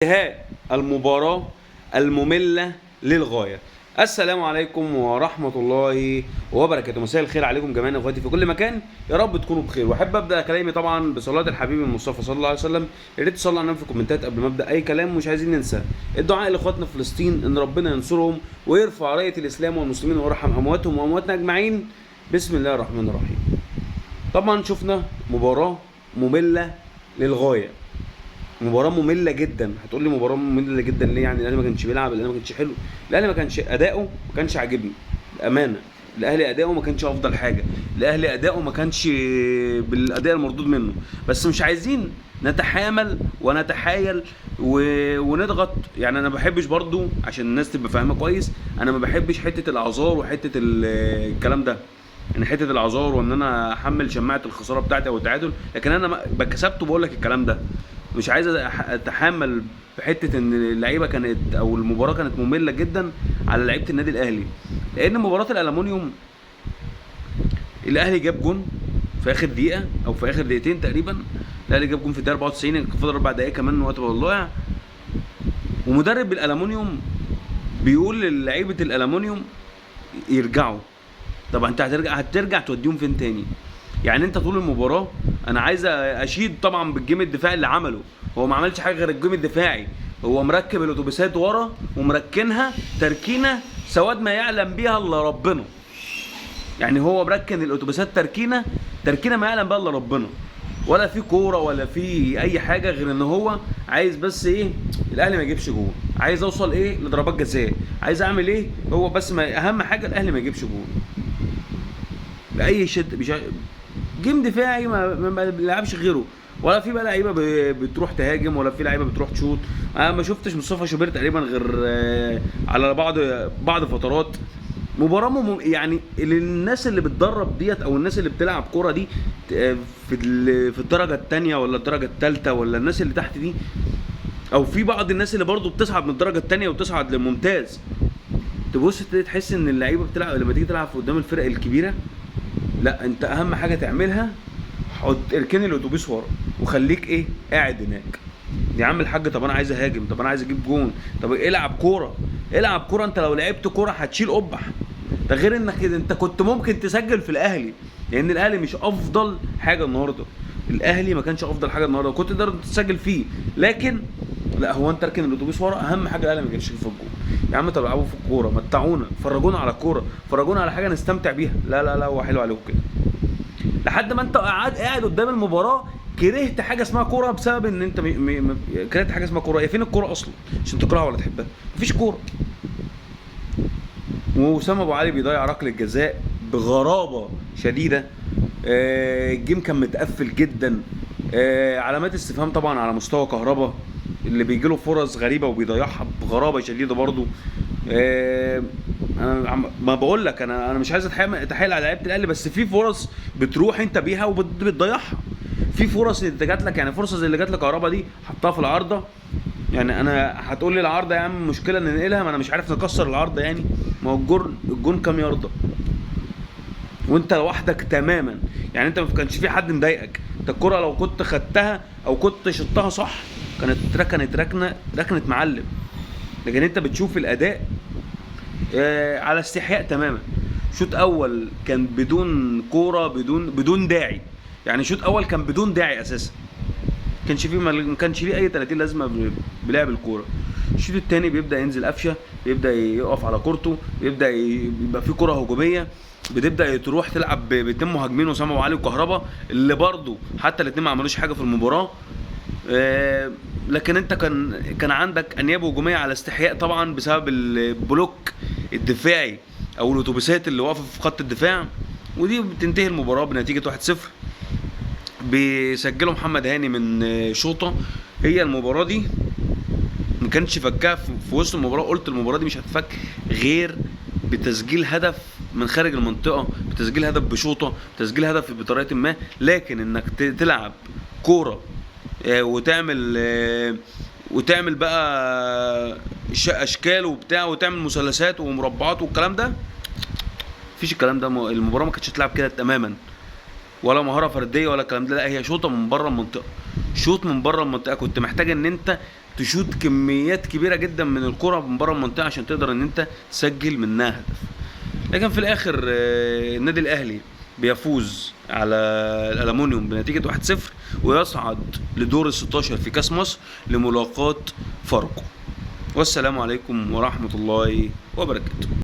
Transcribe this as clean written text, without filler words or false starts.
انتهاء المباراة المملة للغاية. السلام عليكم ورحمة الله وبركاته. مساء الخير عليكم جميعا اخواتي في كل مكان، يا رب تكونوا بخير. واحب ابدا كلامي طبعا بصلاة الحبيب المصطفى صلى الله عليه وسلم. يا ريت تصلوا على النبي في الكومنتات قبل ما ابدا اي كلام. مش عايزين ننسى الدعاء لاخواتنا في فلسطين ان ربنا ينصرهم ويرفع راية الاسلام والمسلمين ويرحم امواتهم وامواتنا اجمعين. بسم الله الرحمن الرحيم. طبعا شفنا مباراة مملة للغاية، مباراة مملة جدا. هتقول لي مباراة مملة جدا ليه؟ يعني الاهلي ما كانش بيلعب، الاهلي ما كانش حلو، الاهلي ما كانش اداؤه ما كانش عاجبني بأمانة. الاهلي اداؤه ما كانش افضل حاجة، الاهلي اداؤه ما كانش بالاداء المردود منه، بس مش عايزين نتحامل ونتحايل ونضغط. يعني انا ما بحبش برضو، عشان الناس تبقى فاهمة كويس، انا ما بحبش حتة الاعذار وحتة الكلام ده، ان حتة الاعذار وان انا احمل شماعة الخسارة بتاعتي او التعادل، لكن انا بكسبته بقول لك الكلام ده. مش عايز اتحامل بحته ان اللعيبة كانت او المباراة كانت مملة جدا على لعيبة النادي الاهلي، لان مباراة الالومنيوم الاهلي جاب جون في اخر دقيقة او في اخر دقيقتين تقريبا. الاهلي جاب جون في الدقيقة 94، كان فاضل 4 دقائق كمان وقت بدل. ومدرب الالومنيوم بيقول للعيبة الالومنيوم يرجعوا. طب انت هترجع توديهم فين تاني؟ يعني انت طول المباراة، انا عايز اشيد طبعا بال game الدفاعي اللي عمله، هو ما عملش حاجة غير ال game الدفاعي. هو مركب الاتوبيسات ورا ومركنها تركينه سواد ما يعلم بيها الا ربنا. يعني هو مركن الاتوبيسات تركينه ما يعلم بيها الا ربنا، ولا في كورة ولا في اي حاجة، غير ان هو عايز بس ايه؟ الاهلي ما يجيبش جول، عايز اوصل ايه؟ لضربات جزاء، عايز اعمل ايه؟ هو بس ما اهم حاجة الاهلي ما يجيبش جول باي شد. مش game دفاعي ما بيلعبش غيره، ولا في بقى لعيبة بتروح تهاجم، ولا في لعيبة بتروح تشوط. انا ما شفتش مصطفى شوبير تقريبا غير على بعض فترات. مباراة يعني الناس اللي بتدرب ديت او الناس اللي بتلعب كورة دي في الدرجة الثانية ولا الدرجة الثالثة، ولا الناس اللي تحت دي، او في بعض الناس اللي برضو بتصعد من الدرجة الثانية وتصعد للممتاز، تبص تحس ان اللعيبة بتلعب لما تيجي تلعب قدام الفرق الكبيرة، لا انت اهم حاجة تعملها حط اركن الاتوبيس ورا وخليك ايه؟ قاعد هناك يا عم الحاج. طب انا عايز اهاجم، طب انا عايز اجيب جون، طب العب كورة، العب كورة. انت لو لعبت كورة هتشيل قبح. ده غير انك انت كنت ممكن تسجل في الاهلي، لان الاهلي مش افضل حاجة النهارده، الاهلي ما كانش افضل حاجة النهارده، كنت تقدر تسجل فيه، لكن لا هو انت اركن الاتوبيس ورا، اهم حاجة الاهلي ما كانش في الجون. يا عم طب العبوا في الكورة، متعونا، فرجونا على الكورة، فرجونا على حاجة نستمتع بيها. لا لا لا، هو حلو عليكم كده. لحد ما انت قاعد قدام المباراة كرهت حاجة اسمها كورة، بسبب ان انت كرهت حاجة اسمها كورة. هي فين الكورة اصلا عشان تكرهها ولا تحبها؟ مفيش كورة. واسامة ابو علي بيضيع ركلة جزاء بغرابة شديدة. ال game كان متقفل جدا. علامات استفهام طبعا على مستوى كهربا اللي بيجي له فرص غريبة وبيضيعها بغرابة شديدة برضو. انا ما بقول لك انا مش عايز اتحايل على لعيبة الاهلي، بس في فرص بتروح انت بيها وبتضيعها. في فرص اللي جات لك، يعني فرصة زي اللي جات لك كهربا دي حطها في العارضة. يعني انا هتقول لي العارضة يا عم مشكلة ننقلها، ما انا مش عارف نكسر العارضة. يعني ما هو الجون كام يارده وانت لوحدك تماما، يعني انت ما كانش في حد مضايقك. انت الكره لو كنت خدتها او كنت شطها صح كانت اتركنت ركنه معلم. لكن انت بتشوف الاداء على استحياء تماما. شوط اول كان بدون كورة، بدون داعي. يعني شوط اول كان بدون داعي اساسا، ما كانش فيه اي 30 لازمه بلعب الكورة. الشوط الثاني بيبدا ينزل قفشه، بيبدا يقف على كورته، بيبدا يبقى في كورة هجومية، بتبدا تروح تلعب باتنين مهاجمين اسامة ابو علي وكهربا، اللي برضو حتى الاثنين ما عملوش حاجة في المباراة. لكن انت كان عندك انياب هجومية على استحياء طبعا بسبب ال block الدفاعي او الاتوبيسات اللي واقفة في خط الدفاع. ودي بتنتهي المباراة بنتيجة 1-0 بيسجلوا محمد هاني من شوطه. هي المباراة دي ما كانش فكها في وسط المباراة، قلت المباراة دي مش هتفك غير بتسجيل هدف من خارج المنطقة، بتسجيل هدف بشوطه، بتسجيل هدف بطريقة ما. لكن انك تلعب كورة وتعمل بقى اشكال وبتاع، وتعمل مثلثات ومربعات والكلام ده، مفيش الكلام ده. المباراة ما كانتش هتلعب كده تماما، ولا مهارة فردية ولا الكلام ده، لا هي شوطه من بره المنطقة، شوط من بره المنطقة. كنت محتاج ان انت تشوط كميات كبيرة جدا من الكره من بره المنطقة عشان تقدر ان انت تسجل منها هدف. لكن في الاخر النادي الاهلي بيفوز على الالومنيوم بنتيجة 1-0 ويصعد لدور ال 16 في كاس مصر لملاقاه فاركو. والسلام عليكم ورحمة الله وبركاته.